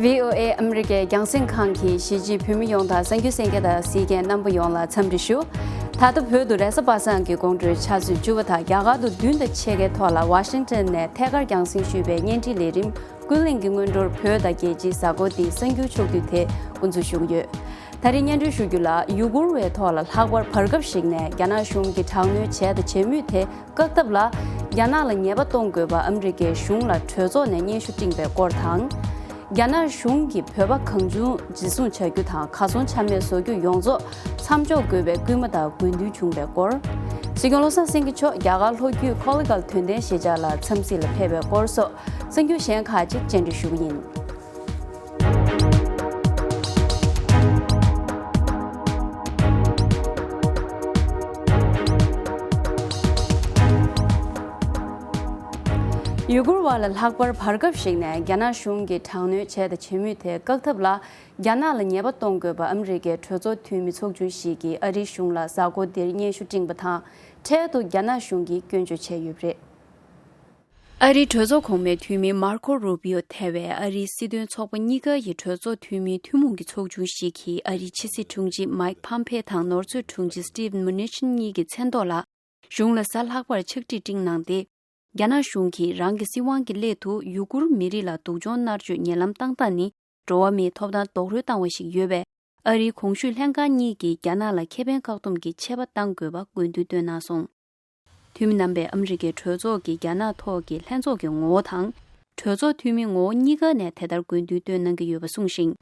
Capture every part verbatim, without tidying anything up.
བྷི་ཨོ་ཨེ་ཨ་མི་རི་ཀའི་རྒྱང་སྲིང་ཁང་གིས་གཞིས་བྱེས་བོད་མི་ཡོངས་དང་གསར་འགྱུར་གསན་མཁན་དང་གཟིགས་མཁན་རྣམ་པ་ཡོངས་ལ་འཚམས་འདྲི་ཞུ། ད་ལྟ་བོད་དུ་རེས་གཟའ་པ་སངས་ཀྱི་དགོང་དྲོའི་ཆུ་ཚོད་བཅུ་པ་དང་རྒྱ་གར་དུ་བདུན་དང་ཕྱེད་ཀའི་ཐོག་ལ་ཝ་ཤིང་ཊོན་ནས་ཐད་ཀར་རྒྱང་སྲིང་ཞུས་པའི་བརྙན་འཕྲིན་ལས་རིམ་ཀུན་གླེང་གི་སྔོན་འགྲོར་བོད་དང་རྒྱལ་སྤྱིའི་གཟའ་འཁོར་འདིའི་གསར་འགྱུར་ཕྱོགས་བསྡུས་དེ་འགོ་འཛུགས་ཞུ་གི་ཡོད། ད་རིང་སྙན་སྒྲོན་ཞུ་རྒྱུ་ལ། ཡུ་གུར་བའི་ཐོག་ལ་ལྷག་པར་བར་སྐབས་ཤིག་ནས་རྒྱ་ནག་གཞུང་གིས་དྲག་གནོན་བྱས་དང་བྱེད་མུས་དེ་བཀག་ཐབས་ལ། རྒྱ་ནག་ལ་ཉེས་པ་གཏོང་དགོས་པ་ཨ་མི་རི་ཀའི་གཞུང་ལ་གྲོས་ཚོགས་ནས་སྙན་ཞུ་སྤྲིངས་པའི་སྐོར་དང་། རྒྱ་ནག་གཞུང་གིས་བོད་པ་གང་བྱུང་འཛིན་བཟུང་བྱ་རྒྱུ་དང་། གར་སོང་ཆ་མེད་བཟོ་རྒྱུ་ཡོངས་རྫོགས་མཚམས་འཇོག་དགོས་པའི་སྐུལ་མ་དང་དགོས་འདུན་བྱུང་བའི་སྐོར། སྲིད་སྐྱོང་བློ་བཟང་སེང་གེ་མཆོག་རྒྱ་གར་ལྷོ་རྒྱུད་ཁོ་ལི་གལ་དོན་ལྡན་གཞིས་ཆགས་ལ་འཚམས་གཟིགས་ལ་ཕེབས་པའི་སྐོར་སོགས་གསར་འགྱུར་གཞན་ཁག་ཅིག་སྤྱན་འབུལ་ཞུ་གི་ཡིན། ཡུ་གུར་བ་ལ་ལྷག་པར་བར་སྐབས་ཤིག་ནས་རྒྱ་ནག་གཞུང་གིས་དྲག་གནོན་བྱས་དང་བྱེད་མུས་དེ་བཀག་ཐབས་ལ། རྒྱ་ནག་ལ་ཉེས་པ་གཏོང་དགོས་པ་ཨ་མི་རི་ཀའི་གྲོས་ཚོགས་འཐུས་མི་ཚོགས་ཆུང་ཞིག་གིས་ཨ་རིའི་གཞུང་ལ་གཟའ་འཁོར་འདིར་སྙན་ཞུ་སྤྲིངས་པ་དང་འཕྲལ་དུ་རྒྱ་ནག་གཞུང་གིས་སྐྱོན་བརྗོད་བྱས་ཡོད་པ་རེད། ཨ་རིའི་གྲོས་ཚོགས་གོང་མའི་འཐུས་མི་མར་ཁོ་རུ་པིའོ་ཐེ་བའི་ཨ་རིའི་སྲིད་དོན་ཚོགས་པ་གཉིས་ཀ་ཡི་གྲོས་ཚོགས་འཐུས་མིའི་ཐུན་མོང་གི་ཚོགས་ཆུང་ཞིག་གིས་ཨ་རིའི་ཕྱི་སྲིད་དྲུང་ཆེ་མཱིག་ཕམ་ཕེ་དང་ནོར་གཙོས་དྲུང་ཆེ་སི་ཊིབ་མུ་ནི་ཆིན་གཉིས་ཀྱི་མཚན་ཐོག་ལ། གཞུང་ལ་གཟའ་ལྷག་པར་ཕྱག་བྲིས་སྤྲིངས་གནང་སྟེ། རྒྱ་ནག་གཞུང་གིས་རང་གི་སྲིད་དབང་གི་སླད་དུ་ཡུ་གུར་མི་རིགས་ལ་སྡུག་སྦྱོང་མནར་གཅོད་ཉེ་ལམ་བཏང་སྟངས་ནི་འགྲོ་བ་མིའི་ཐོབ་ཐང་རྡོག་རོལ་བཏང་བ་ཞིག་ཡོད་པས། ཨ་རིའི་གོང་ཞུས་ལྷན་ཁང་གཉིས་ཀྱིས་རྒྱ་ནག་ལ་ཁེ་ཕན་བཀག་སྡོམ་གྱི་ཆད་པ་བཏང་དགོས་པ་དགོས་འདུན་བཏོན་གནང་སོང་། འཐུས་མི་རྣམ་པས་ཨ་མི་རི་ཀའི་གྲོས་ཚོགས་ཀྱི་རྒྱ་ནག་ཐོག་གི་ལྷན་ཚོགས་ཀྱི་ངོ་བོ་དང་། གྲོས་ཚོགས་འཐུས་མི་ངོ་བོ་གཉིས་ཀ་ནས་དེ་ལྟར་དགོས་འདུན་བཏོན་གནང་གི་ཡོད་པ་གསུངས་ཤིང་།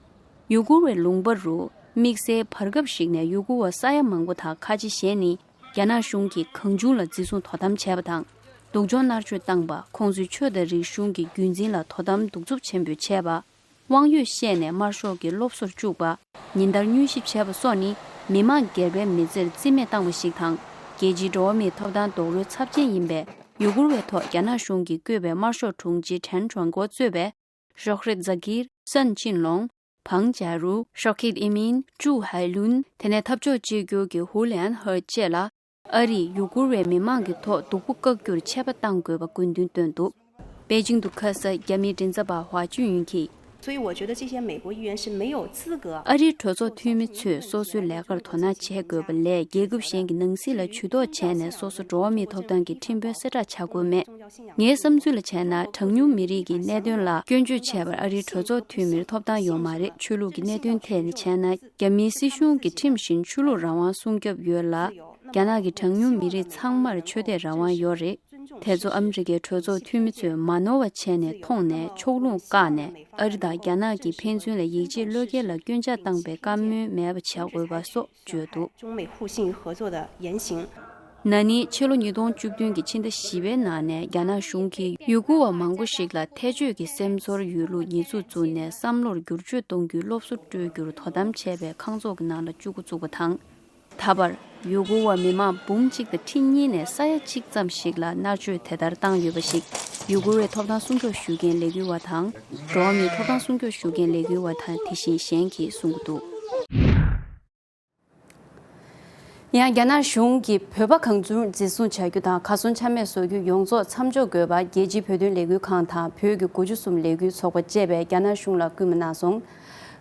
ཡུ་གུར་བའི་ལུང་པ་རུ་དམིགས་བསལ་བར་སྐབས་ཤིག་ནས་ཡུ་གུར་བ་ས་ཡ་མང་པོ་དང་ཁ་ཆེ་གཞན་ནི་རྒྱ་ནག་གཞུང་གིས་གང་བྱུང་ལ་འཛིན་བཟུང་དོ་དམ་བྱས་པ་དང་། སྡུག་སྦྱོང་མནར་གཅོད་བཏང་པ། ཁོང་ཚོའི་ཆོས་དང་རིག་གཞུང་གི་རྒྱུན་འཛིན་ལ་དོ་དམ་གདུག་རྩུབ་ཆེན་པོས་བྱས་པ། དབང་ཡོད་བཤད་ནས་དམར་ཤོག་གི་སློབ་གསོར་བཅུག་པ། ཉིན་ལྟར་མྱུལ་ཞིབ་བྱས་པ་སོགས་ནི་མི་མང་སྒེར་པའི་མི་ཚེར་རྩིས་མེད་བཏང་བ་ཞིག་དང་། རྒྱལ་སྤྱིའི་འགྲོ་བ་མིའི་ཐོབ་ཐང་རྡོག་རོལ་ཚབས་ཆེན་ཡིན་པས། ཡུ་གུར་བའི་ཐོག་རྒྱ་ནག་གཞུང་གིས་བསྐོས་པའི་དམར་ཤོག་དྲུང་ཆེ་ཁྲེན་ཁྲོན་གོ་གཙོས་པའི་ཤོག་རེད་ཛ་གིར། སན་ཅིན་ལོང་། བང་ཇ་རུ། ཤོ་ཁིད་ཨི་མིན། ཀྲུའུ་ཧའེ་ལུན། དེ་ནས་འཐབ་ཕྱོགས་གཅིག་གྱུར་གྱི་ཧུ་ལན་ཧར་བཅས་ལ། ཨ་རིས་ཡུ་གུར་བའི་མི་མང་གི་ཐོག་སྡུག་པོ་བཀག་རྒྱུར་ཆད་པ་བཏང་དགོས་པ་དགོས་འདུན་བཏོན་འདུག་པེ་ཅིང་དུ་ཁ་ས་རྒྱ་མིའི་མགྲིན་ཚབ་པ་ཧྭ་ཅུན་ཡུན་གྱིས། 所以我觉得这些美国议员是没有资格。 ཨ་རིའི་གྲོས་ཚོགས་འཐུས་མི་ཚོས་སོ་སོའི་ལས་ཀར་དོ་སྣང་བྱེད་དགོས་པ་ལས། རྒྱལ་ཁབ་གཞན་གྱི་ནང་སྲིད་ལ་ཇུས་གཏོགས་བྱས་ནས་སོ་སོ་འགྲོ་བ་མིའི་ཐོབ་ཐང་གི་ཁྲིམས་དཔོན་གསལ་བསྒྲགས་བྱ་དགོས་མེད། ངའི་བསམ་ཚུལ་ལ་བྱས་ན། གྲངས་ཉུང་མི་རིགས་ཀྱི་གནད་དོན་ལ་སྐྱོན་བརྗོད་བྱས་པར་ཨ་རིའི་གྲོས་ཚོགས་འཐུས་མིར་ཐོབ་ཐང་ཡོད་མ་རེད། ཆོས་ལུགས་ཀྱི་གནད་དོན་ཐད་ནས་བྱས་ན། རྒྱ་མིའི་སྲིད་གཞུང་གི་ཁྲིམས་བཞིན་ཆོས་ལུགས་རང་དབང་སྲུང་སྐྱོབ་ཡོད་ལ། རྒྱ་ནག་གི་གྲངས་ཉུང་མི་རིགས་ཚང་མར་ཆོས་དད་རང་དབང་ཡོད་རེད། དེ་ཚོ་ཨ་མི་རི་ཀའི་གྲོས་ཚོགས་འཐུས་མི་ཚོས་མ་ནོར་བ་བྱས་ནས་མཐོང་ནས་ཕྱོགས་ལྷུང་བཀག་ནས། ཨ་རི་དང་རྒྱ་ནག་གི་ཕན་ཚུན་ལ་ཡིད་ཆེས་བློས་འགེལ་ལ་སྐྱོན་ཆ་བཏང་པའི་བཀའ་མོལ་མེད་པ་བྱ་དགོས་པ་སོགས་བརྗོད་འདུག 中美互信与合作的言行。 ན་ནིང་ཕྱི་ལོ་ཉིས་སྟོང་བཅུ་བདུན་གྱི་ཕྱི་ཟླ་བཞི་པའི་ནང་ནས་རྒྱ་ནག་གཞུང་གིས་ཡུ་གུར་བ་མང་པོ་ཞིག་ལ་ཐེ་བྱུས་ཀྱི་སེམས་ཚོར་ཡོད་ལུགས་ཉེས་འཛུགས་བཙུགས་ནས་བསམ་བློར་བསྒྱུར་བཅོས་གཏོང་རྒྱུའི་སློབ་གསོ་སྤྲོད་རྒྱུར་དོ་དམ་བྱས་པའི་ཁང་ཚོགས་ཀྱི་ནང་ལ་བཅུག་འགོ་བཙུགས་པ་དང་། ད་བར་ཡུ་གུར་བ་མི་མང་འབུམ་གཅིག་དང་ཁྲི་གཉིས་ནས་ས་ཡ་གཅིག་ཙམ་ཞིག་ལ་མནར་གཅོད་དེ་ལྟར་བཏང་ཡོད་པ་ཞིག་ཡུ་གུར་བའི་ཐོབ་ཐང་སྲུང་སྐྱོབ་ཞུ་མཁན་ལས་འགུལ་བ་དང་། འགྲོ་བ་མིའི་ཐོབ་ཐང་སྲུང་སྐྱོབ་ཞུ་མཁན་ལས་འགུལ་བ་དང་དེ་བཞིན་གཞན་གྱིས་གསུང་གི་འདུག་ཡང་རྒྱ་ནག་གཞུང་གིས་བོད་པ་གང་བྱུང་འཛིན་བཟུང་བྱ་རྒྱུ་དང་གར་སོང་ཆ་མེད་བཟོ་རྒྱུ་ཡོངས་རྫོགས་མཚམས་འཇོག་དགོས་པ་རྒྱལ་སྤྱིའི་བོད་དོན་ལས་འགུལ་ཁང་དང་བོད་ཀྱི་དགུ་བཅུ་གསུམ་ལས་འགུལ་ཚོགས་པ་བཅས་པས་རྒྱ་ནག་གཞུང་ལ་སྐུལ་མ་གནང་སོང་།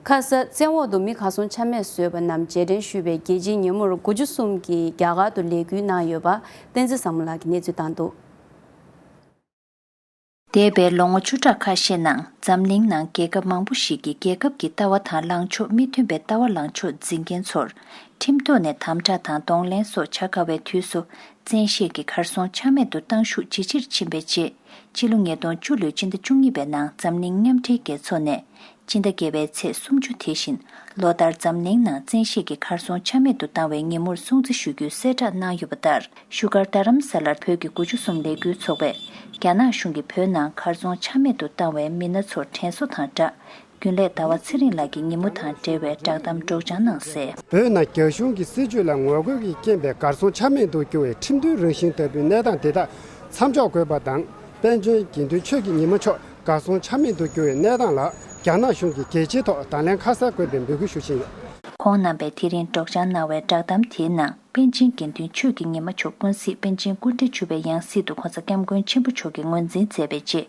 ཁ་ས་བཙན་འོག་ཏུ་མི་གར་སོང་ཆ་མེད་བཟོས་པ་རྣམས་རྗེས་དྲན་ཞུས་པའི་རྒྱལ་སྤྱིའི་ཉིན་མོར་དགུ་བཅུ་གསུམ་གྱིས་རྒྱ་གར་དུ་ལས་འགུལ་གནང་ཡོད་པ་བསྟན་འཛིན་བཟང་མོ་ལགས་ཀྱིས་གནས་ཚུལ་བཏང་འདུག་འདས་པའི་ལོ་ངོ་བཅུ་ཕྲག་ཁ་ཤས་ནང་འཛམ་གླིང་ནང་རྒྱལ་ཁབ་མང་པོ་ཞིག་གིས་རྒྱལ་ཁབ་ཀྱི་ལྟ་བ་དང་ལངས་ཕྱོགས་མི་མཐུན་པའི་ལྟ་བ་ལངས་ཕྱོགས་འཛིན་མཁན་ཚོར་ཁྲིམས་ཐོག་ནས་དམ་དྲག་དང་གདོང་ལེན་སོགས་བྱ་དཀའ་བའི་དུས་སུ། བཙན་ཤེད་ཀྱིས་གར་སོང་ཆ་མེད་དུ་བཏང་ཤུགས་ཇེ་ཆེར་ཕྱིན་པའི་རྗེས། ཕྱི་ལོ་ཉིས་སྟོང་བཅུ་ལོའི་ཕྱི་ཟླ་བཅུ་གཉིས་པའི་ནང་འཛམ་གླིང་མཉམ་འབྲེལ་རྒྱལ་ཚོགས་ནས། སྤྱི་ཟླ་བརྒྱད་པའི་ཚེས་སུམ་ཅུ་དེ་བཞིན་ལོ་ལྟར་འཛམ་གླིང་ནང་བཙན་ཤེད་ཀྱིས་གར་སོང་ཆ་མེད་དུ་བཏང་བའི་ཉིན་མོར་སྲུང་བརྩི་ཞུ་རྒྱུའི་གསལ་བསྒྲགས་གནང་ཡོད་པ་ལྟར། བཞུགས་སྒར་རྡ་རམ་ས་ལར་བོད་ཀྱི་དགུ་བཅུ་གསུམ་ལས་འགུལ་ཚོགས་པས། རྒྱ་ནག་གཞུང་གིས་བོད་ནང་གར་སོང་ཆ་མེད་དུ་བཏང་བའི་མི་སྣ་ཚོར་དྲན་གསོ་དང་སྦྲགས། རྒྱུན་ལས་ཟླ་བ་ཚེ་རིང་ལགས་ཀྱིས་ཉིན་མོ་དང་འབྲེལ་བའི་བསྒྲགས་གཏམ་སྒྲོག་སྦྱང་གནང་གསལ། བོད་ནང་རྒྱ་གཞུང་གི་སྲིད་བྱུས་ལ་ངོ་རྒོལ་གྱི་རྐྱེན་པས་གར་སོང་ཆ་མེད་དུ་གྱུར་བའི་ཁྲིམས་མཐུན་རང་བཞིན་ལྟ་བུའི་གནས་སྟངས་དེ་དག་མཚམས་འཇོག་དགོས་པ་དང་། དཔལ་འབྱོར་དགེ་འདུན་ཆོས་ཀྱི་ཉི་མ་མཆོག་གར་སོང་ཆ་མེད་དུ་གྱུར་བའི་གནས་སྟངས་ལ་རྒྱ་ནག་གཞུང་གིས་རྒྱལ་སྤྱིའི་ཐོག་དང་ལེན་ཁ་གསལ་དགོས་པའི་འབོད་སྐུལ་ཞུ་བཞིན་ཡོད། ཁོང་རྣམ་པས་དེ་རིང་སྒྲོག་སྦྱང་གནང་བའི་བསྒྲགས་གཏམ་དེའི་ནང་། པཎ་ཆེན་དགེ་འདུན་ཆོས་ཀྱི་ཉི་མ་མཆོག་ཀུན་གཟིགས་པཎ་ཆེན་སྐུ་ཕྲེང་བཅུ་པའི་ཡང་སྲིད་དུ་༸གོང་ས་༸སྐྱབས་མགོན་ཆེན་པོ་མཆོག་གིས་ངོས་འཛིན་མཛད་པའི་རྗེས།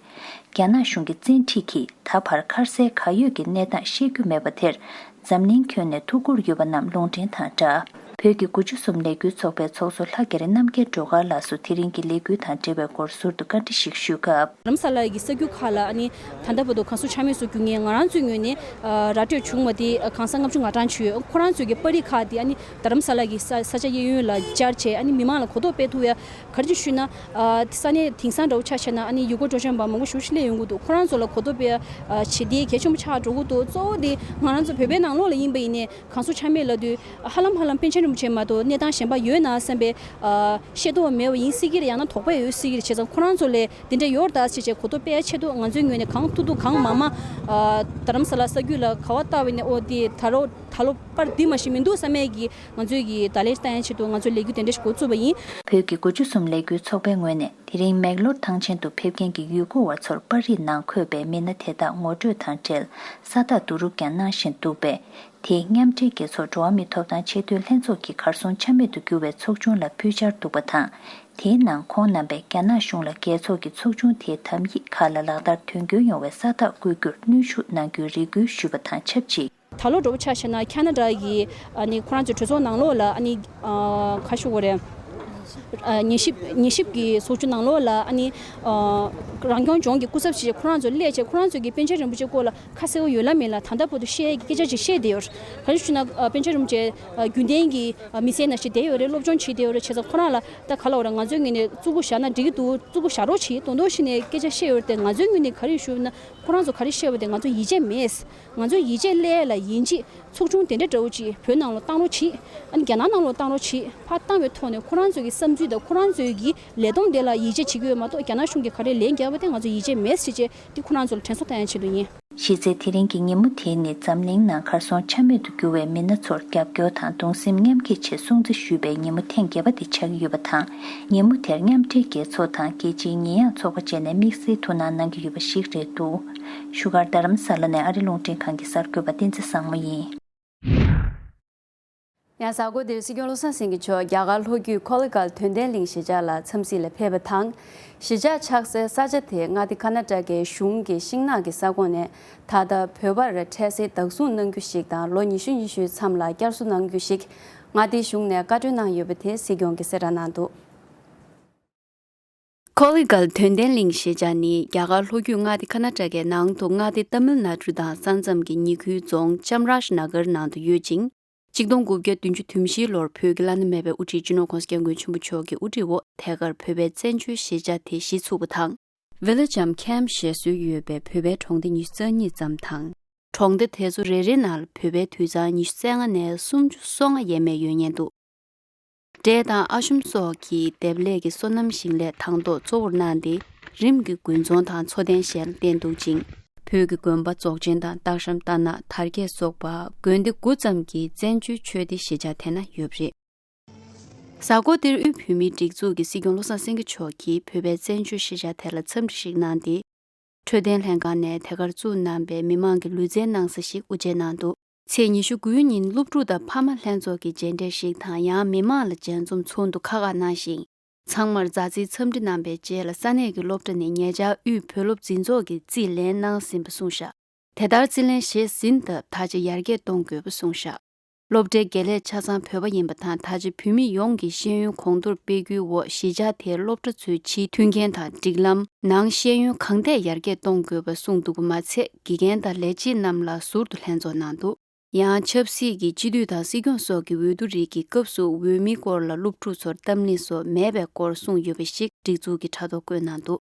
རྒྱ་ནག་གཞུང་གི་བཙན་ཁྲིད་ཀྱིས་ད་བར་ཁ་སའི་གར་ཡོད་ཀྱི་གནས་སྟངས་ཤེས་རྒྱུ་མེད་པ་དེར། འཛམ་གླིང་ཁྱོན་ནས་ཐུགས་ཁུར་ཡོད་པ་རྣམས་ལུང་འདྲེན་དང་སྦྲགས། བོད་ཀྱི་དགུ་བཅུ་གསུམ་ལས་འགུལ་ཚོགས་པའི་ཚོགས་གཙོ་ལྷ་རྒྱ་རི་རྣམ་རྒྱལ་སྒྲོལ་དཀར་ལགས་སུ་དེ་རིང་གི་ལས་འགུལ་དང་འབྲེལ་བའི་སྐོར་ཟུར་དུ་བཀའ་འདྲི་ཞིག་ཞུས་སྐབས། རྡ་རམ་ས་ལ་གི་ས་རྒྱུད་ཁག་ལ་ཨ་ནི་ད་ལྟ་བར་དུ་གངས་ཟུར་ཆ་མེད་བཟོ་རྒྱུ་ངས་ང་རང་ཚོའི་ངོས་ནས་ཨ་ར་སྤྲོད་བྱུང་བ་དེ་གང་ས་ལྔ་བཅུ་ང་གྲངས་ཅིག་ཡོད། ཁོ་རང་ཚོའི་གི་པར་རིས་ཁག་དེ་ཨ་ནི་རྡ་རམ་ས་ལ་གི་ས་ས་ཆ་གཡས་གཡོན་ལ་བཅར་བྱས་ཨ་ནི་མི་མང་ལ་གོ་རྟོགས་སྤེལ་ཐུབ་ཡ། ག་རེ་ཞུ་ན། ཨ་ས་གནས་དེང་སང་འདྲ་བོ་ཆ་བཞག་ན་ཨ་ནི་ཡུལ་སྐོར་སྤྲོ་འཆམ་པ་མང་པོ་ཞེ་པོ་ཅིག་སླེབས་ཡོང་གི་འདུག་ཁོ་རང་ཚོ་ལ་གོ་རྟོགས་སྤེལ་ཡ་བྱེད་དེ་གལ་ཆེན་པོ་ཆགས་འགྲོ་གི་འདུག་གཙོ་བོ་དེ་ང་རང་ཚོ་བོད་པའི་ནང་ལོགས་ལ་ཡིན་པ་ཡིན་ནའི་གངས་ཟུར་ཆ་མེད་ལབ་དུས་ཧ་ལམ་ཧ་ལམ་པཎ་ཆེན་རིན་པོ་ཆེ་མ་གཏོགས་གནས་སྟངས་གཞན་པ་ཡོད་ན་བསམ་པའི་ཨ་ཤེས་རྟོགས་མེད་པ་ཡིན་སྲིད་ཀྱི་རེད། ཡང་ན་དོགས་པ་ཡོད་སྲིད་ཀྱི་རེད། བྱས་ཙང་ཁོ་རང་ཚོ་ལ་འདི་འདྲ་ཡོད་རེད་ད་ཟེར་བྱས་གོ་རྟོགས་སྤེལ་ཡ་ཆེད་དུ་ང་ཚོའི་ངོས་ནས་གང་ཐུབ་ཐུབ་གང་མང་མང་ཨ་རྡ་རམ་ས་ལ་ས་རྒྱུད་ལ་ག་བ་བལྟ་བ་ཡིན་ནའི་ཨོ་དེ་ད་རོ་ད་ལོ་པར་འདི་མ་ཤེས་མི་འདུག་བསམ་ཡས་ཀྱི་ང་ཚོས་ཀྱི་བརྡ་ལན་བཏང་ཡས་ཆེད་དུ་ང་ཚོས་ལས་འགུལ་དེ་འདྲ་ཞིག་འགོ་བཙུགས་པ་ཡིན། བོད་ཀྱི་དགུ་བཅུ་གསུམ་ལས་འགུལ་ཚོགས་པའི་ངོས་ནས་དེ་རིང་མེག་ལོར་ཐང་ཆེན་དུ་ཕེབས་མཁན་གྱི་ཡུལ་སྐོར་བ་ཚོར་པར་རིས་ནང་འཁོད་པའི་མི་སྣ་དེ་དག་ངོ་སྤྲོད་དང་འབྲེལ་ས་རྟགས་བསྡུ་རུབ་ཀྱང་གནང་བཞིན་འདུག་པས། དེས་མཉམ་འབྲེལ་རྒྱལ་ཚོགས་འགྲོ་བ་མིའི་ཐོབ་ཐང་ཆེས་མཐོའི་ལྷན་ཚོགས་ཀྱི་གར་སོང་ཆ་མེད་དུ་གྱུར་བའི་ཚོགས་ཆུང་ལ་ཕུལ་འཆར་འདུག་པ་དང་། དེའི་ནང་ཁོང་རྣམ་པས་རྒྱ་ནག་གཞུང་ལ་རྒྱལ་ཚོགས་ཀྱི་ཚོགས་ཆུང་དེའི་དམ་ཡིག་ཁག་ལ་ལག་བསྟར་དོན་འཁྱོལ་ཡོང་བའི་ས་རྟགས་བཀོད་རྒྱུར་གནོན་ཤུགས་གནང་རྒྱུའི་རེ་སྐུལ་ཞུས་པ་དང་ཆབས་ཅིག་ད་ལོ་འདྲ་པོ་ཆ་བཞག་ན་ཁ་ན་ཌ་གི་ཨ་ནི་ཁོ་རང་ཚོའི་གྲོས་ཚོགས་ནང་ལོགས་ལ་ཨ་ནི་ཨ་ཁ་ཤོ་གོ་རེད། ཨ་ཉན་ཞིབ་ཉན་ཞིབ་ཀྱི་ཚོགས་ཆུང་ནང་ལོགས་ལ་ཨ་ནི་ཨ་རང་སྐྱོང་ལྗོངས་ཀྱི་སྐུ་ཚབ་ཞིག་ཁོ་རང་ཚོ་སླེབས་བྱས་ཁོ་རང་ཚོ་གི་པཎ་ཆེན་རིན་པོ་ཆེ་སྐོར་ལ་ཁ་གསལ་པོ་ཡོད་ལ་མེད་ལ་ད་ལྟ་བར་དུ་བཤད་ཀྱི་སྐད་ཆ་ཅིག་བཤད་བསྡད་ཡོད་རེད། ག་རེ་ཞུ་ན་ཨ་པཎ་ཆེན་རིན་པོ་ཆེ་ཨ་རྒྱུན་ལྡན་གྱི་ཨ་མི་ཚེ་ནང་བཞིན་བསྡད་ཡོད་རེད། སློབ་སྦྱོང་བྱེད་བསྡད་ཡོད་རེད། བྱས་ཙང་ཁོ་རང་ལ་ད་ག་ལབ་དགོས་རེད། ང་ཚོའི་ངོས་ནས་བཙུགས་པོ་བཞག་ན་འགྲིག་གི་འདུག་བཙུགས་པོ་བཞག་རོགས་བྱེད། དོན་དག་ཞིག་ནས་སྐད་ཆ་བཤད་ཡོད་རེད་དེ་ང་ཚོའི་ངོས་ནས་ག་རེ་ཞུ་ན་ཁོ་རང་ཚོ་ག་རེ་བཤད་པ་དེ་ང་ཚོ་ཡིད་ཆེས་མེད། ང་ཚོ་ཡིད་ཆེས་སླེབས་ལ་ཡིན་གཅིག་ཚོགས་ཆུང་དེ་འདྲ་འདྲ་བོ་ཅིག་བོད་ནང་ལ་བཏང་རོགས་གྱིས། ཨ་ནི་རྒྱ་ནག་ནང་ལ་བཏང་རོགས་གྱིས། ཕར་བཏང་བའི་ཐོག་ནས་ཁོ་རང་ཚོ་གི་བསམ་ཚུལ་དང་ཁོ་རང་ཚོ་གི་ལས་དོན་དེ་ལ་ཡིད་ཆེས་བྱེད་ཀྱི་ཡོད་མ་གཏོགས་རྒྱ་ནག་གཞུང་གིས་ག་རེ་ལན་བརྒྱབ་པ་དེ་ང་ཚོ་ཡིད་ཆེས་མེད་ཟེར་བྱས་དེ་ཁོ་རང་ཚོ་ལ་དྲན་གསོ་བཏང་ཡ་ཆེད་དུ་ཡིན། གཞི་རྩའི་དེ་རིང་གི་ཉིན་མོ་དེ་ནི་འཛམ་གླིང་ནང་གར་སོང་ཆ་མེད་དུ་གྱུར་བའི་མི་སྣ་ཚོར་རྒྱབ་སྐྱོར་དང་གདུང་སེམས་མཉམ་སྐྱེད་ཆེད་སྲུང་བརྩི་ཞུས་པའི་ཉིན་མོ་ཐེངས་བརྒྱད་པ་དེ་ཆགས་ཀྱི་ཡོད་པ་དང་། ཉིན་མོ་དེར་མཉམ་འབྲེལ་རྒྱལ་ཚོགས་དང་རྒྱལ་སྤྱིའི་ཉེས་ཡངས་ཚོགས་པ་བཅས་ནས་དམིགས་བསལ་ཐུགས་སྣང་གནང་གི་ཡོད་པ་ཞིག་རེད་འདུག་བཞུགས་སྒར་རྡ་རམ་ས་ལ་ནས་ཨ་རི་རླུང་འཕྲིན་ཁང་གི་གསར་འགོད་པ་བསྟན་འཛིན་བཟང་མོ་ཡིན། ཡང་གཟའ་འཁོར་འདིར་སྲིད་སྐྱོང་བློ་བཟང་སེང་གེ་མཆོག་རྒྱ་གར་ལྷོ་རྒྱུད་ཁོ་ལི་གྷལ་དོན་ལྡན་གླིང་གཞིས་ཆགས་ལ་འཚམས་གཟིགས་ལ་ཕེབས་པ་དང་། གཞིས་ཆགས་ཆགས་སའི་ས་ཆ་དེ་མངའ་སྡེ་ཀར་ན་ཊ་ཀའི་གཞུང་གི་ཤིང་ནགས་ཀྱི་ས་ཁོངས་ནས་ད་ལྟ་བོད་པར་འཕྲལ་སེལ་བདག་བཟུང་གནང་རྒྱུ་ཞིག་དང་ལོ་ཉི་ཤུ་ཉི་ཤུའི་མཚམས་ལ་བསྐྱར་གསོ་གནང་རྒྱུ་ཞིག་མངའ་སྡེའི་གཞུང་ནས་བཀའ་འཁྲོལ་གནང་ཡོད་པ་དེ་སྲིད་སྐྱོང་གིས་གསལ་བསྒྲགས་གནང་འདུག་ཁོ་ལི་གྷལ་དོན་ལྡན་གླིང་གཞིས་ཆགས་ནི་རྒྱ་གར་ལྷོ་རྒྱུད་མངའ་སྡེ་ཀར་ན་ཊ་ཀའི་ནང་དུ་མངའ་སྡེ་ཏ་མིལ་ནཱ་ཌུ་དང་ས་མཚམས་ཀྱི་ཉེ་ཁུལ་རྫོང་ཅམ་རཱཇ་ན་གར་ནང་དུ་ཡོད་ཅིང་། ཆིག་སྟོང་དགུ་བརྒྱ་བདུན་ཅུ་དོན་བཞིའི་ལོར་བོད་ཀྱི་བླ་ན་མེད་པའི་དབུ་ཁྲིད་སྤྱི་ནོར་༸གོང་ས་༸སྐྱབས་མགོན་ཆེན་པོ་མཆོག་གི་དབུ་ཁྲིད་འོག་ཐད་ཀར་བོད་པའི་བཙན་བྱོལ་གཞིས་ཆགས་དེ་གཞི་ཚུགས་པ་དང་། ཝི་ལེ་ཇམ་ཁེམ་ཞེས་གསོལ་ཡོད་པའི་བོད་པའི་གྲོང་སྡེ་ཉི་ཤུ་རྩ་གཉིས་ཙམ་དང་། གྲོང་སྡེ་དེ་ཚོ་རེ་རེ་ནང་ལ་བོད་པའི་དུད་ཚང་ཉི་ཤུ་རྩ་ལྔ་ནས་སུམ་ཅུ་སོ་ལྔ་ཡས་མས་ཡོད་ཉེན་འདུག་འབྲས་དང་ཨ་ཤུམ་སོགས་ཀྱི་འདེབས་ལས་ཀྱི་སོ་ནམ་ཞིང་ལས་དང་ཐོག་གཙོ་བོར་གནང་སྟེ། རིམ་གྱིས་དགུན་ཚོང་དང་འཚོ་རྟེན་གཞན་བསྟེན་འདུག་ཅིང་། བོད་ཀྱི་དགོན་པ་རྫོགས་ཆེན་དང་སྟག་ཤམ་རྟ་ནག་དར་རྒྱས་སོགས་པ་དགོན་སྡེ་དགུ་ཙམ་གྱི་བཙན་བྱོལ་ཆོས་སྡེ་གཞིས་ཆགས་དེ་ན་ཡོད་པ་རེད། གཟའ་འཁོར་འདིར་དབུས་བོད་མིའི་སྒྲིག་འཛུགས་ཀྱི་སྲིད་སྐྱོང་བློ་བཟང་སེང་གེ་མཆོག་གིས་བོད་པའི་བཙན་བྱོལ་གཞིས་ཆགས་དེ་ལ་འཚམས་འདྲི་ཞིག་གནང་སྟེ། འཕྲོད་བསྟེན་ལྷན་ཁང་ནས་དེ་གར་བཙུགས་གནང་པའི་མི་མང་གི་ལུས་རྩལ་གནང་ས་ཞིག་དབུ་འབྱེད་གནང་འདུག་ཚེས་ཉི་ཤུ་དགུའི་ཉིན་སློབ་ཕྲུག་དང་ཕ་མ་ལྷན་ཚོགས་ཀྱི་མཇལ་འཕྲད་ཞིག་དང་ཡང་མི་མང་ལ་མཇལ་འཛོམས་ཚོགས་འདུ་ཁག་ཁག་གནང་ཞིང་། ཚང་མར་མཛའ་བརྩེའི་འཚམས་འདྲི་གནང་པའི་རྗེས་ལ་ས་གནས་ཀྱི་སློབ་གྲྭ་ནས་ཉེ་ཆར་དབུས་བོད་སློབ་འཛིན་ཚོགས་ཀྱིས་རྩིས་ལེན་གནང་ཟིན་པ་གསུངས་བཞག་དེ་ལྟར་རྩིས་ལེན་བྱས་ཟིན་སྟབས་ད་ཆ་ཡར་རྒྱས་གཏོང་དགོས་པ་གསུངས་བཞག་སློབ་གྲྭའི་དགེ་ལས་ཆ་ཚང་བོད་པ་ཡིན་པ་དང་ད་ཆ་བོད་མི་ཡོངས་ཀྱི་ཤེས་ཡོན་གོང་མཐོར་སྤེལ་རྒྱུའི་འོག་གཞིས་ཆགས་དེའི་སློབ་གྲྭ་ཚོའི་ཕྱིའི་མཐུན་རྐྱེན་དང་སྒྲིག་ལམ་ནང་ཤེས་ཡོན་གང་ཐད་ཡར་རྒྱས་གཏོང་དགོས་པ་གསུངས་འདུག་པ་མ་ཚད་དགེ་རྒན་དང་ལས་བྱེད་རྣམས་ལ་ཟུར་དུ་ལྷན་ཚོགས་གནང་འདུག་ཡང་ཆབ་སྲིད་ཀྱི་སྤྱི་འཐུས་དང་སྲིད་སྐྱོང་སོགས་ཀྱི་འོས་བསྡུ་རིགས་ཀྱི་སྐབས་སུ་འོས་མིའི་སྐོར་ལ་སློབ་ཕྲུག་ཚོར་གཏམ་གླེང་སོགས་མེད་པའི་སྐོར་གསུངས་ཡོད་པ་ཞིག་སྒྲིག་འཛུགས་ཀྱིས་དྲ་ཐོག་བཀོད་གནང་འདུག་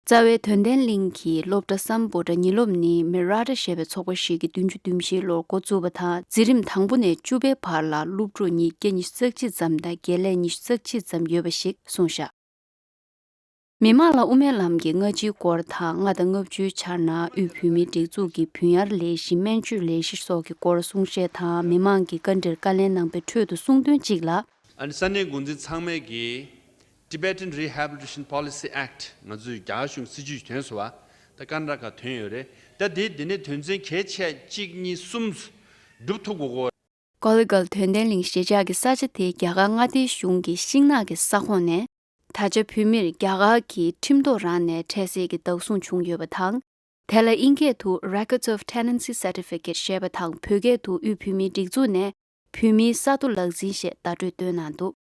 རྩ་བའི་དོན་ལྡན་གླིང་གི་སློབ་གྲྭ་སམ་བྷོ་ཊ་ཉིན་སློབ་ནི་མི་ར་ཊ་ཞེས་པའི་ཚོགས་པ་ཞིག་གིས་བདུན་ཅུ་དོན་བཞིའི་ལོར་འགོ་བཙུགས་པ་དང་འཛིན་རིམ་དང་པོ་ནས་བཅུ་པའི་བར་ལ་སློབ་ཕྲུག་ཉིས་བརྒྱ་ཉི་ཤུ་རྩ་གཅིག་ཙམ་དང་དགེ་ལས་ཉི་ཤུ་རྩ་གཅིག་ཙམ་ཡོད་པ་ཞིག་གསུངས་བཞག་མི་དམངས་ལ་དབུ་མའི་ལམ་གྱི་སྔ་ཕྱིའི་སྐོར་དང་ལྔ་དང་ལྔ་བཅུའི་འཆར་ནང་དབུས་བོད་མིའི་སྒྲིག་འཛུགས་ཀྱི་བུན་གཡར་ལས་གཞི་སྨན་བཅོས་ལས་གཞི་སོགས་ཀྱི་སྐོར་གསུང་བཤད་དང་མི་མང་གི་བཀའ་འདྲིར་བཀའ་ལན་གནང་པའི་ཁྲོད་དུ་གསུངས་དོན་གཅིག་ལ། ཨ་ནི་ས་གནས་འགོ་འཛིན་ཚང་མས་ཀྱིས་Tibetan Rehabilitation Policy Act ང་ཚོས་རྒྱ་གར་གཞུང་སྲིད་ཇུས་ཐོན་སོང་བ། ད་ཀར་ན་ཊ་ཀ་ཐོན་ཡོད་རེད། ད་དེ་དེ་ནས་དོན་ཚན་གལ་ཆེ་གཅིག་གཉིས་གསུམ་སྒྲུབ་ཐུབ་དགོས་གོ། ཀོ་ལི་གལ་དོན་ལྡན་གླིང་གཞིས་ཆགས་ཀྱི་ས་ཆ་དེ་རྒྱ་གར་མངའ་སྡེའི་གཞུང་གི་ཤིང་ནགས་ཀྱི་ས་ཁོངས་ནས། ད་ཆ་བོད་མིར་རྒྱ་གར་གྱི་ཁྲིམས་ཐོག་རང་ནས་འཕྲལ་སེལ་གྱི་བདག་བཟུང་བྱུང་ཡོད་པ་དང་། དེ་ལ་དབྱིན་སྐད་དུ་Records of Tenancy Certificate ཞེས་པ་དང་། བོད་སྐད་དུ་དབུས་བོད་མིའི་སྒྲིག་འཛུགས་ནས་བོད་མིའི་ས་ཐོ་ལག་འཛིན་ཞེས་བརྡ་སྤྲོད་བཏོན་གནང་འདུག།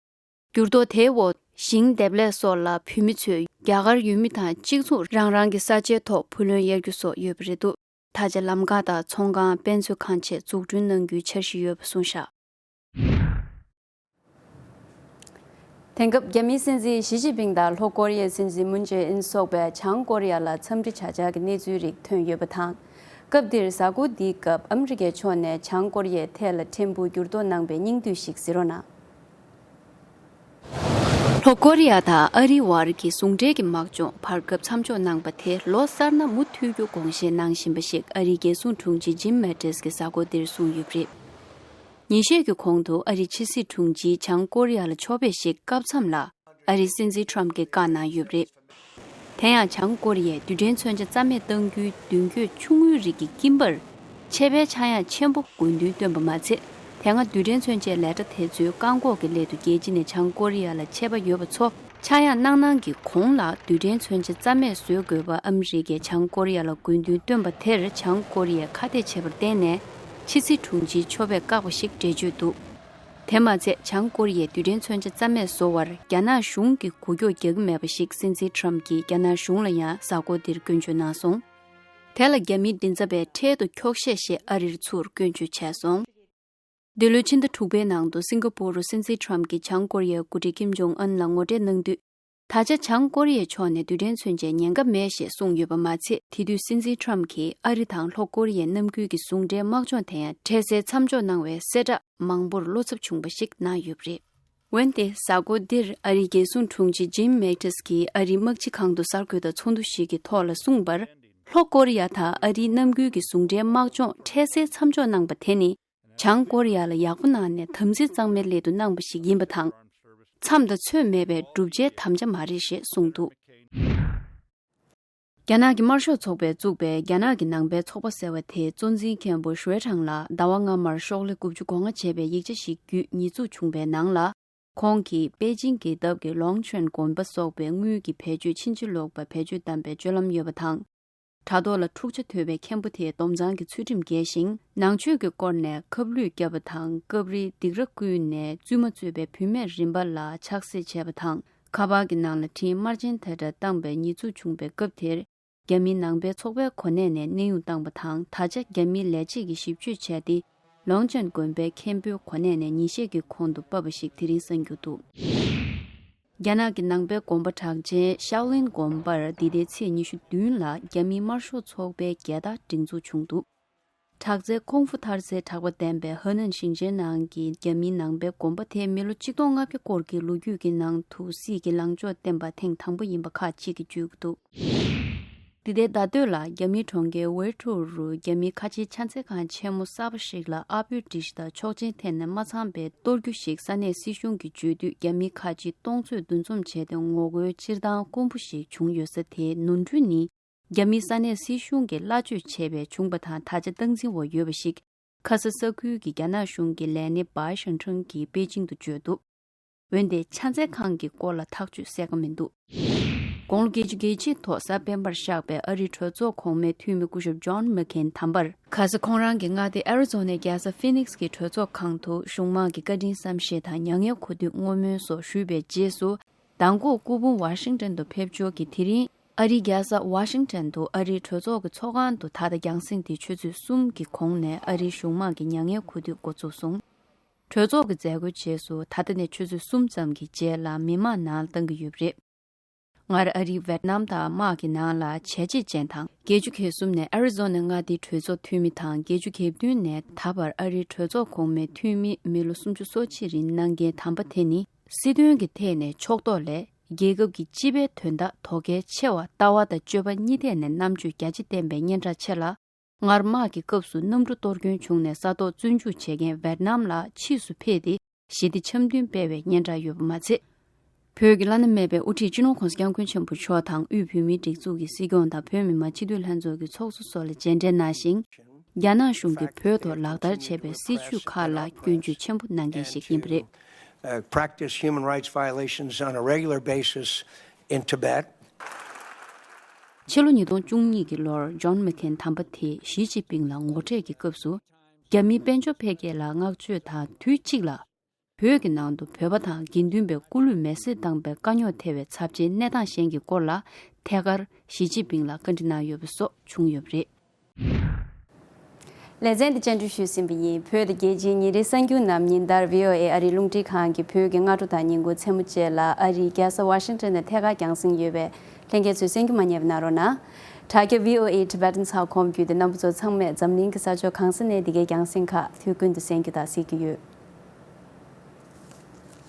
འགྱུར་ལྡོག་དེའི་འོག་ཞིང་འདེབས་ལས་སོགས་ལ་བོད་མི་ཚོས་རྒྱ་གར་ཡུལ་མི་དང་གཅིག་མཚུངས་རང་རང་གི་ས་ཆའི་ཐོག་བུ་ལོན་གཡར་རྒྱུ་སོགས་ཡོད་པ་རེད་འདུག། ད་ཆ་ལམ་ཁ་དང་ཚོང་ཁང་། དཔེ་མཛོད་ཁང་བཅས་འཛུགས་སྐྲུན་གནང་རྒྱུའི་འཆར་གཞི་ཡོད་པ་གསུངས་བཞག། དེང་སྐབས་རྒྱ་མིའི་སྲིད་འཛིན་ཞི་ཅིན་ཕིང་དང་ལྷོ་ཀོ་རི་ཡའི་སྲིད་འཛིན་མུན་ཇེ་ཨིན་སོགས་པས་བྱང་ཀོ་རི་ཡ་ལ་འཚམས་འདྲི་བྱ་འཆར་གྱི་གནས་ཚུལ་རིགས་ཐོན་ཡོད་པ་དང་། སྐབས་འདིར་གཟའ་འཁོར་འདིའི་སྐབས་ཨ་མི་རི་ཀའི་ཕྱོགས་ནས་བྱང་ཀོ་རི་ཡའི་ཐད་ལ་ཕྲན་བུ་འགྱུར་ལྡོག་གནང་པའི་སྙིང་བསྡུས་ཤིག་གཟིགས་རོགས་གནང་། ལྷོ་ཀོ་རི་ཡ་དང་ཨ་རིའི་བར་གྱི་ཟུང་འབྲེལ་གྱི་དམག་སྦྱོང་བར་སྐབས་མཚམས་འཇོག་གནང་པ་དེ་ལོ་གསར་ནང་མུ་མཐུད་རྒྱུ་དགོངས་བཞེས་གནང་བཞིན་པ་ཞིག་ཨ་རིའི་རྒྱལ་སྲུང་དྲུང་ཆེ་ཇིམ་མེ་ཏིས་ཀྱིས་གཟའ་འཁོར་འདིར་གསུངས་ཡོད་པ་རེད། ཉིན་ཤས་ཀྱི་གོང་དུ་ཨ་རིའི་ཕྱི་སྲིད་དྲུང་ཆེས་བྱང་ཀོ་རི་ཡ་ལ་ཕྱོགས་ཕེབས་ཤིག་སྐབས་མཚམས་ལ་ཨ་རིའི་སྲིད་འཛིན་ཁྲམ་གྱིས་བཀའ་གནང་ཡོད་པ་རེད། དེ་ཡང་བྱང་ཀོ་རི་ཡས་རྡུལ་ཕྲན་མཚོན་ཆ་རྩ་མེད་གཏང་རྒྱུའི་མདུན་སྐྱོད་ཆུང་ངུའི་རིགས་ཀྱི་སྐྱིན་པར་ཆད་པའི་ཆག་ཡང་ཆེན་པོ་དགོས་འདུན་བཏོན་པ་མ་ཚད། དེ་སྔ་རྡུལ་ཕྲན་མཚོན་ཆའི་ལས་གྲྭ་དེ་ཚོའི་བཀག་འགོག་གི་སླད་དུ་རྒྱལ་སྤྱི་ནས་བྱང་ཀོ་རི་ཡ་ལ་ཆད་པ་ཡོད་པ་ཚོ་ཆག་ཡང་གནང་གནང་གི་གོང་ལ་རྡུལ་ཕྲན་མཚོན་ཆ་རྩ་མེད་བཟོ་དགོས་པ་ཨ་མི་རི་ཀས་བྱང་ཀོ་རི་ཡ་ལ་དགོས་འདུན་བཏོན་པ་དེར་བྱང་ཀོ་རི་ཡས་ཁ་གཏད་བྱས་པར་བརྟེན་ནས་ཕྱི་སྲིད་དྲུང་ཆེའི་ཕྱོགས་ཕེབས་བཀག་པ་ཞིག་འགྲེལ་བརྗོད་འདུག། དེ་མ་ཚད་བྱང་ཀོ་རི་ཡས་རྡུལ་ཕྲན་མཚོན་ཆ་རྩ་མེད་བཟོ་བར་རྒྱ་ནག་གཞུང་གིས་འགུལ་སྐྱོད་རྒྱག་གི་མེད་པ་ཞིག་སྲིད་འཛིན་ཁྲམ་གྱིས་རྒྱ་ནག་གཞུང་ལ་ཡང་གཟའ་འཁོར་འདིར་སྐྱོན་བརྗོད་གནང་སོང་། དེ་ལ་རྒྱ་མིའི་མགྲིན་ཚབ་པས་འཕྲལ་དུ་འཁྱོག་བཤད་ཞེས་ཨ་རིར་ཚུར་སྐྱོན་བརྗོད་བྱས་སོང་། འདི་ལོའི་ཕྱི་ཟླ་དྲུག་པའི་ནང་དུ་སིང་ག་པུར་རུ་སྲིད་འཛིན་ཁྲམ་གྱིས་བྱང་ཀོ་རི་ཡའི་འགོ་ཁྲིད་ཀིམ་ཇོང་ཨན་ལ་ངོ་འཕྲད་གནང་དུས། ད་ཆ་བྱང་ཀོ་རི་ཡའི་ཕྱོགས་ནས་རྡུལ་ཕྲན་མཚོན་ཆའི་ཉེན་ཁ་མེད་ཞེས་གསུངས་ཡོད་པ་མ་ཚད། དེ་དུས་སྲིད་འཛིན་ཁྲམ་གྱིས་ཨ་རི་དང་ལྷོ་ཀོ་རི་ཡའི་གནམ་དགུན་གྱི་ཟུང་འབྲེལ་དམག་སྦྱོང་དེ་ཡང་འཕྲལ་སེལ་མཚམས་འཇོག་གནང་བའི་གསལ་བསྒྲགས་མང་པོར་བློ་འཚབ་བྱུང་བ་ཞིག་གནང་ཡོད་པ་རེད། འོན་ཏེ་གཟའ་འཁོར་འདིར་ཨ་རིའི་རྒྱལ་སྲུང་དྲུང་ཆེ་ཇིམ་མེ་ཏིས་ཀྱིས་ཨ་རིའི་དམག་སྤྱི་ཁང་དུ་གསར་འགོད་པ་ཚོགས་འདུ་ཞིག་གི་ཐོག་ལ་གསུངས་པར། ལྷོ་ཀོ་རི་ཡ་དང་ཨ་རིའི་གནམ་དགུན་གྱི་ཟུང་འབྲེལ་དམག་སྦྱོང་འཕྲལ་སེལ་མཚམས་འཇོག་གནང་པ་དེ་ནི། བྱང་ཀོ་རི་ཡ་ལ་ཡག་པོ་གནང་ནས་དམ་ཚིག་གཙང་མའི་སླད་དུ་གནང་བ་ཞིག་ཡིན་པ་དང་། མཚམས་དང་ཚོད་མེད་པའི་བསྒྲུབ་བྱའི་དམ་བཅའ་མ་རེད་ཞེས་གསུངས་འདུག། རྒྱ་ནག་གི་དམར་ཤོག་ཚོགས་པས་བཙུགས་པའི་རྒྱ་ནག་གི་ནང་པའི་ཚོགས་པ་ཟེར་བ་དེའི་གཙོ་འཛིན་མཁན་པོ་ཞུ་ཝེ་ཁྲང་ལ་ཟླ་བ་སྔ་མར་ཤོག་ལྷེ་དགུ་བཅུ་གོ་ལྔ་ཅེས་པའི་ཡིག་ཆ་ཞིག་བརྒྱུད་ཉེས་འཛུགས་བྱུང་བའི་ནང་ལ། ཁོང་གིས་པེ་ཅིང་གི་འདབས་ཀྱི་ལོང་ཆོན་དགོན་པ་སོགས་པའི་དངུལ་གྱི་བེད་སྤྱོད་ཕྱིན་ཅི་ལོག་པ་བེད་སྤྱོད་བཏང་པའི་སྤྱོད་ལམ་ཡོད་པ་དང་། དྲ་ཐོག་ལ་འཁྲུག་ཆ་དོད་པའི་མཁན་པོ་དེའི་སྡོམ་གཙང་གི་ཚུལ་ཁྲིམས་འགལ་ཞིང་། ནང་ཆོས་ཀྱི་སྐོར་ནས་ཁབ་ལུད་བརྒྱབ་པ་དང་། སྐབས་རེ་སྡིགས་ར་བསྐུལ་ནས་བཙུན་མ་གཙོས་པའི་བུད་མེད་རིམ་པ་ལ་ཆགས་སྲེད་བྱས་པ་དང་། ཁ་པར་གྱི་ནང་ལ་འཕྲིན་དམར་རྗེན་དེ་འདྲ་བཏང་པའི་ཉེས་འཛུགས་བྱུང་པའི་སྐབས་དེར། རྒྱ་མིའི་ནང་པའི་ཚོགས་པའི་གོ་གནས་ནས་གནས་དབྱུང་བཏང་པ་དང་། ད་ཆ་རྒྱ་མིའི་ལས་བྱེད་ཀྱིས་ཞིབ་དཔྱོད་བྱས་ཏེ། ལོང་ཅན་དགོན་པའི་མཁན་པོའི་གོ་གནས་ནས་ཉིན་ཤས་ཀྱི་གོང་དུ་ཕབ་པ་ཞིག་དེ་རིང་གསན་རྒྱུ་འདུག། རྒྱ་ནག་གི་ནང་པའི་དགོན་པ་གྲགས་ཅན་ཤའོ་ལིན་དགོན་པར་འདི་ཟླའི་ཚེས་ཉི་ཤུ་བདུན་ལ་རྒྱ་མིའི་དམར་ཤོག་ཚོགས་པའི་རྒྱལ་དར་སྒྲེང་འཛུགས་བྱུང་འདུག། དྲག་རྩལ་ཁུང་ཧྥུ་མཐར་རྩེའི་གྲགས་པ་ལྡན་པའི་ཧེ་ནན་ཞིང་ཆེན་ནང་གི་རྒྱ་མིའི་ནང་པའི་དགོན་པ་དེ་མི་ལོ་ཆིག་སྟོང་ལྔ་བརྒྱ་སྐོར་གྱི་ལོ་རྒྱུས་ཀྱི་ནང་དུ་སྲིད་ཀྱི་ལངས་ཕྱོགས་བསྟན་པ་ཐེངས་དང་པོ་ཡིན་པ་ཁག་ཅིག་གིས་བརྗོད་ཀྱི་འདུག། འདི་ཟླའི་ཟླ་སྟོད་ལ་རྒྱ་མིའི་གྲོང་ཁྱེར་ཝེ་ཁྲུའུ་རུ་རྒྱ་མིའི་ཁ་ཆེའི་ཕྱག་འཚལ་ཁང་ཆེན་མོ་གསར་པ་ཞིག་ལ་ཨར་པོའི་སྒྲིག་གཞི་དང་ཆོག་མཆན་ཐད་ནས་མ་ཚང་པའི་གཏོར་རྒྱུ་ཞིག་ས་གནས་སྲིད་གཞུང་གིས་བརྗོད་དུས། རྒྱ་མིའི་ཁ་ཆེ་སྟོང་ཚོས་འདུ་འཛོམས་བྱས་ཏེ་ངོ་རྒོལ་སྤྱིར་བཏང་དཀོན་པོ་ཞིག་བྱུང་ཡོད་ས་དེའི་ནོར་འཁྲུལ་ནི། རྒྱ་མིའི་ས་གནས་སྲིད་གཞུང་གིས་སླ་བཅོས་བྱས་པས་བྱུང་བ་དང་། ད་ཆ་སྟངས་འཛིན་འོག་ཡོད་པ་ཞིག་ཁ་ས་ས་ཁུལ་གྱི་རྒྱ་ནག་གཞུང་གི་ལས་སྣེ་བའི་ཞང་ཁྲང་གིས་པེ་ཅིང་དུ་བརྗོད་འདུག། འོན་ཏེ་ཕྱག་འཚལ་ཁང་གི་སྐོར་ལ་ཐག་གཅོད་གསལ་ཁ་མི་འདུག། དགུང་ལོ་བརྒྱད་ཅུ་གྱ་གཅིག་ཐོག་གཟའ་སྤེན་པར་གཤེགས་པའི་ཨ་རིའི་གྲོས་ཚོགས་གོང་མའི་འཐུས་མི་སྐུ་ཞབས་ཇོན་མེག་ཁེན་དམ་པར། ཁ་ས་ཁོང་རང་གི་མངའ་སྡེ་ཨེ་རི་ཛོ་ནའི་རྒྱལ་ས་ཕི་ནིག་སི་གི་གྲོས་ཚོགས་ཁང་དུ་གཞུང་དམངས་ཀྱི་བཀའ་དྲིན་བསམ་ཤེས་དང་མྱ་ངན་གུས་འདུད་བསྔོ་སྨོན་སོགས་ཞུས་པའི་རྗེས་སུ། མདང་དགོང་སྐུ་ཕུང་ཝ་ཤིང་ཊོན་དུ་ཕེབས་འབྱོར་གྱིས། དེ་རིང་ཨ་རིའི་རྒྱལ་ས་ཝ་ཤིང་ཊོན་དུ་ཨ་རིའི་གྲོས་ཚོགས་ཀྱི་ཚོགས་ཁང་དུ་ད་ལྟ་རྒྱང་སྲིང་དེ་ཆུ་ཚོད་གསུམ་གྱི་གོང་ནས་ཨ་རིའི་གཞུང་དམངས་ཀྱི་མྱ་ངན་གུས་འདུད་འགོ་ཚུགས་སོང་། གྲོས་ཚོགས་ཀྱི་མཛད་སྒོའི་རྗེས་སུ་ད་ལྟ་ནས་ཆུ་ཚོད་གསུམ་ཙམ་གྱི་རྗེས་ལ་མི་མང་ནང་ལ་གཏང་གི་ཡོད་པ་རེད། སྔར་ཨ་རིའི་ཝེད་ནམ་དང་དམག་གི་ནང་ལ་བྱས་རྗེས་ཅན་དང་། བརྒྱད་ཅུ་གྱ་གསུམ་ནས་ཨ་རི་ཛོ་ནའི་མངའ་སྡེའི་གྲོས་ཚོགས་འཐུས་མི་དང་། བརྒྱད་ཅུ་གྱ་བདུན་ནས་ད་བར་ཨ་རིའི་གྲོས་ཚོགས་གོང་མའི་འཐུས་མི་མི་ལོ་སུམ་ཅུ་སོ་གཅིག་རིང་གནང་མཁན་དམ་པ་དེ་ནི། སྲིད་དོན་གྱི་ཐད་ནས་ཕྱོགས་གཏོགས་ལས། རྒྱལ་ཁབ་ཀྱི་སྤྱི་པའི་དོན་དག་དོ་གལ་ཆེ་བ། ལྟ་བ་དང་སྤྱོད་པ་གཉིས་ཐད་ནས་རྣམ་དཔྱོད་རྒྱ་ཆེ་ལྡན་པའི་སྙན་གྲགས་ཆེ་ལ། སྔར་དམག་གི་སྐབས་སུ་གནམ་གྲུ་གཏོར་སྐྱོན་བྱུང་ནས་ས་ཐོག་བཙོན་འཇུག་བྱེད་མཁན་ཝེད་ནམ་ལ་ཕྱིས་སུ་ཕེབས་ཏེ་ཞི་བདེ་འཆམ་མཐུན་སྤེལ་བའི་སྙན་གྲགས་ཡོད་པ་མ་ཚད། བོད་ཀྱི་བླ་ན་མེད་པའི་དབུ་ཁྲིད་སྤྱི་ནོར་༸གོང་ས་༸སྐྱབས་མགོན་ཆེན་པོ་མཆོག་དང་། དབུས་བོད་མིའི་སྒྲིག་འཛུགས་ཀྱི་སྲིད་སྐྱོང་དང་། བོད་མི་མང་སྤྱི་འཐུས་ལྷན་ཚོགས་ཀྱི་ཚོགས་གཙོ་སོགས་ལ་མཇལ་འཕྲད་གནང་ཞིང་། རྒྱ་ནག་གཞུང་གིས་བོད་ཐོག་ལག་བསྟར་བྱས་པའི་སྲིད་ཇུས་ཁག་ལ་སྐྱོན་བརྗོད་ཆེན་པོ་གནང་མཁན་ཞིག་ཡིན་པ་རེད། uh, practice human rights violations on a regular basis in Tibet. ཕྱི་ལོ་ཉིས་སྟོང་བཅུ་གཉིས་ཀྱི་ལོར་ཇོན་མེ་ཁེན་དམ་པ་དེས་ཞི་ཅིན་ཕིང་ལ་ངོ་འཕྲད་ཀྱི་སྐབས་སུ། རྒྱ་མིའི་དཔལ་འབྱོར་འཕེལ་རྒྱས་ལ་བསྔགས་བརྗོད་དང་དུས་གཅིག་ལ། བོད་ཀྱི་ནང་དུ་བོད་པ་དང་དགེ་འདུན་པའི་སྐུ་ལུས་མེར་སྲེག་བཏང་པའི་དཀའ་རྙོག་ཐེ་བའི་ཚབས་ཆེའི་གནས་སྟངས་གཞན་གྱི་སྐོར་ལ་ཐད་ཀར་ཞི་ཅིན་ཕིང་ལ་བཀའ་འདྲི་གནང་ཡོད་པ་སོགས་བྱུང་ཡོད་པ་རེད། ལེ་ཚན་འདི་བཅར་འདྲི་ཞུས་ཟིན་པ་ཡིན། བོད་དུ་རྒྱལ་སྤྱིའི་ཉིན་རེའི་གསར་འགྱུར་རྣམས་ཉིན་ལྟར་བྷི་ཨོ་ཨེ་ཨ་རིའི་རླུང་འཕྲིན་ཁང་གི་བོད་ཀྱི་སྔ་དྲོ་དང་ཉིན་གུང་མཚན་མོ་བཅས་ལ་ཨ་རིའི་རྒྱལ་ས་ཝ་ཤིང་ཊོན་ནས་ཐད་ཀར་རྒྱང་སྲིང་ཡོད་པས། ལྷན་རྒྱས་ཚོས་གསན་རྒྱུ་མ་བསྙེལ་བ་གནང་རོགས་གནང་། དྲ་རྒྱ་བྷི་ཨོ་ཨེ་ཊི་བྷེ་ཊན་ཚགས་ཁོམ་བརྒྱུད་དེ་རྣམ་པ་ཚོ་ཚང་མས་འཛམ་གླིང་གི་ས་ཕྱོགས་གང་ས་ནས་འདི་གའི་རྒྱང་སྲིང་ཁག་དུས་ཀུན་ཏུ་གསན་རྒྱུ་དང་གཟིགས་རྒྱུ་ཡོད།